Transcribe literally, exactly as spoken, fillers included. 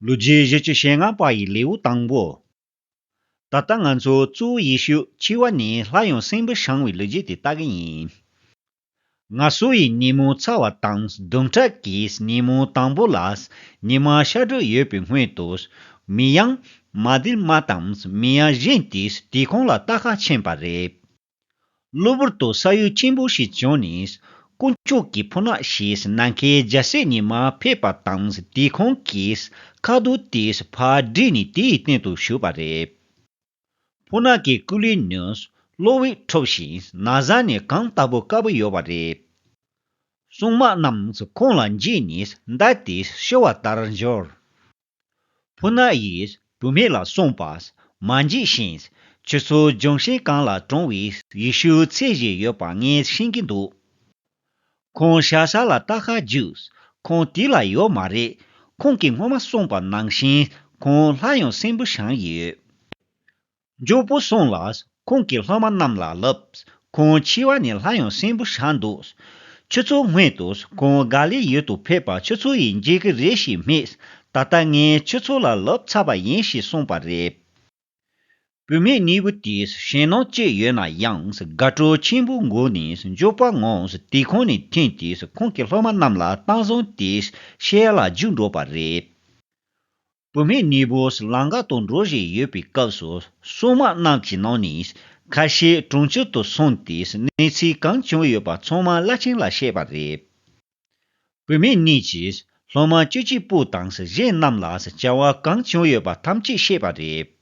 ལོ་རྒྱུས་བཞི་བཅུ་ཞེ་ལྔ་པ་ཡི་ལེའུ་དང་པོ། ད་ལྟ་ང་ཚོ་གཙོ་བོ་ཡེ་ཤུ་འཆི་བ་ནས་སླར་ཡང་གསོན་པོར་བྱུང་བའི་ལོ་རྒྱུས་དེ་ལྟ་གི་ཡིན། ངལ་གསོ་ཡི་ཉིན་མོ་ཚར་བ་དང་། བདུན་ཕྲག་གི་ཉིན་མོ་དང་པོ་ལ། ཉི་མ་ཤར་གྲོལ་ཡོད་པའི་སྔོན་དུ། མིར་ཡམ་མག་དལ་མ་དང་མིར་ཡམ་གཞན་དེས་དེའི་ཁོངས་ལ་ལྟ་ག་ཕྱིན་པ་རེད། གློ་བུར་དུ་ས་གཡོ་ཆེན་པོ་ཞིག་བྱུང་ནས། དཀོན་མཆོག་གི་ཕོ་ཉ་ཞིག་ནམ་མཁའི་རྒྱལ་སྲས་ཉིད་མར་ཕེབས་པ་དང་། དེའི་ཁོངས་ཀྱི་ཁ་དོག་དེ་ཕར་བསྒྲིགས་ནས་དེའི་སྟེང་དུ་བཞུགས་པ་རེད། ཕོ་ཉ་གི་སྐུ་ལུས་ནི་གློ་བས་འཁྲུ་ཞིང་ན་བཟའ་ནི་གངས་ལྟ་བུ་དཀར་པོ་ཡོད་པ་རེད། སྲུང་མ་རྣམས་ཁོང་ལ་འཇིགས་ནས་མདའ་དེ་གཤོར་བ་ལྟར་འགྱུར། ཕོ་ཉ་ཡིས་བུད་མེད་ལ་གསུངས་པ། མ་འཇིགས་ཤིག་ཁྱོད་ཚོ་ལྗོན་ཤིང་གང་ལ་གྲོངས་པའི་ཡེ་ཤུ་འཚོ་བཞིན་ཡོད་པ་ངས་ཤེས་ཀྱི་འདུག་ཁོང་ཤ་ས་ལ་ལྟ་ག་རྒྱུགས། ཁོང་དེ་ལ་ཡོད་མ་རེད། ཁོང་གིས་སྔོན་མ་གསུངས་པ་ནང་བཞིན་ཁོང་སླར་ཡང་གསོན་པོར་བྱུང་ཡོད། མགྱོགས་པོ་སོང་ལ་ཁོང་གིས་སློབ་མ་རྣམས་ལ་ལབ། ཁོང་འཆི་བ་ནས་སླར་ཡང་གསོན་པོར་བྱུང་འདུག་ཁྱོད་ཚོའི་སྔོན་དུ་ཁོང་ག་ལིལ་ཡུལ་དུ་ཕེབས་པ་ཁྱོད་ཚོ་ཡིས་མཇལ་གྱི་རེད་ཞེས་སྨྲས། ད་ལྟ་ངས་ཁྱོད་ཚོ་ལ་ལབ་ཚར་བ་ཡིན་ཞེས་གསུངས་པ་རེད། བུད་མེད་གཉིས་པོ་དེས་ཞེད་སྣང་སྐྱེས་ཡོད་ན་ཡང་། དགའ་སྤྲོ་ཆེན་པོའི་སྒོ་ནས་མགྱོགས་པོ་ངང་དེའི་ཁོངས་ནས་ཐོན་ཏེ། ཁོང་གི་སློབ་མ་རྣམས་ལ་གཏམ་བཟང་དེ་བཤད་ལ་རྒྱུགས་འགྲོ་བ་རེད། བུད་མེད་གཉིས་པོ་ལམ་ཁ་དུ་འགྲོ་བཞིན་ཡོད་པའི་སྐབས་སུ། སྲུང་མ་རྣམས་ཀྱི་ནང་ནས་ཁ་ཤས་གྲོང་ཁྱེར་དུ་སོང་སྟེ། གནས་ཚུལ་གང་བྱུང་ཡོད་པ་ཚང་མ་བླ་ཆེན་ལ་བཤད་པ་རེད། བུད་མེད་གཉིས་ཀྱིས་སློབ་མ་བཅུ་གཅིག་པོ་དང་གཞན་རྣམས་ལ་བྱ་བ་གང་བྱུང་ཡོད་པ་ཐམས་ཅད་བཤད་པ་རེད།